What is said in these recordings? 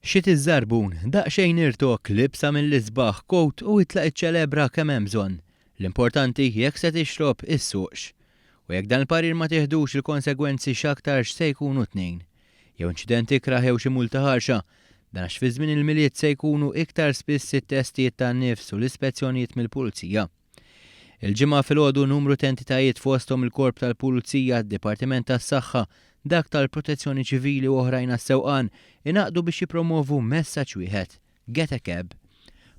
Xit iż-żarbun, daqsxejn irtokk, libsa mill-isbaħ, kowt u itlaq iċċelebra kemm hemm bżonn. L-importanti jekk se tixrob, issuqx. U jekk dan il-parir ma tieħdux il-konsegwenzi x'aktarx se jkunu tnejn. Jew inċident ikrah jew xi multa ħarxa. Dan għax fi żmien il-Milied se jkunu iktar spiss it-testijiet tan-nifs u l-ispezzjonijiet mill-pulizija. Il-Ġimgħa filgħodu numru ta' entitajiet fosthom il-Korp tal-Pulizija, d-Dipartiment tas-Saħħa, dak tal-Protezzjoni Ċivili u oħrajn għas-sewqan ingħaqdu biex jippromovu messaġġ wieħed, Get a Cab.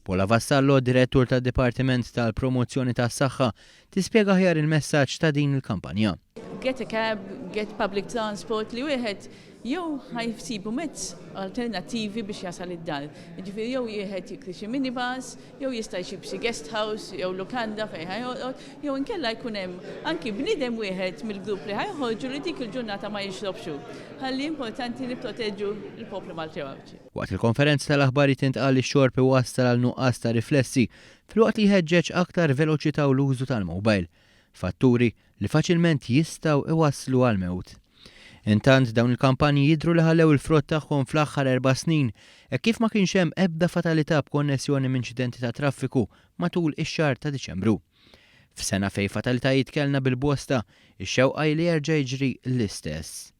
Paula Vassallo, Direttur tad-Dipartiment tal-Promozzjoni tas-Saħħa, tispjega aħjar il-messaġġ ta' din il-kampanja. Get a cab, get public transport li wieħed jew ħa jsibu mezz alternattivi biex jasal id-dar. Jiġifieri jew wieħed jikri xi minibus, jew jista' jsib xi guest house jew lukanda fejn ħa jorqod, jew inkella jkun hemm anki bniedem wieħed mill-grupp li ħa joħorġu li dik il-ġurnata ma jixrobx hu. Ħalli importanti nipproteġu l-poplu Malti u Għawdxi. Waqt il-konferenza tal-aħbarijiet intqal li x-xorb iwassal għal nuqqas ta' riflessi filwaqt li jħeġġeġ aktar veloċità u l-użu tal-mobile, fatturi li faċilment jistgħu iwasslu għall-mewt. Intant, dawn il-kampanji jidhru li ħallew il-frott tagħhom fl-aħħar erba' snin, hekk kif ma kienx hemm ebda fatalità b'konnessjoni m'inċidenti tat-traffiku matul ix-xahar ta' Diċembru. F'sena fejn fatalitajiet kellna bil-bosta, ix-xewqa hi li jerġa' jiġri l-istess.